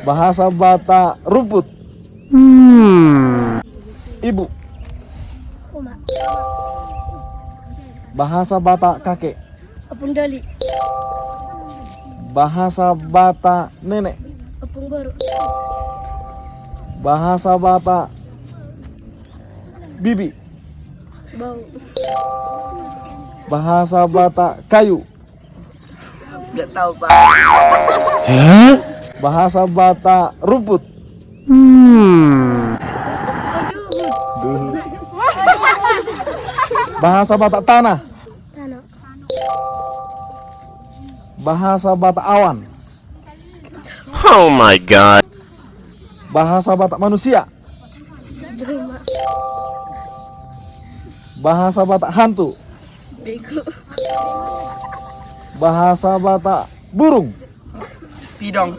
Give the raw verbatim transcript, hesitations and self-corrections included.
Bahasa Batak rumput. Hmm. Ibu. Uma. Bahasa Batak kakek. Ompung doli. Bahasa Batak nenek. Ompung boru. Bahasa Batak bibi. Bau. Bahasa Batak kayu. Nggak tahu, Pak. Bahasa Batak rumput. Hmm. Bahasa Batak tanah. Tanah. Bahasa Batak awan. Oh my God. Bahasa Batak manusia. Jelma. Bahasa Batak hantu. Bego. Bahasa Batak burung. Pidong.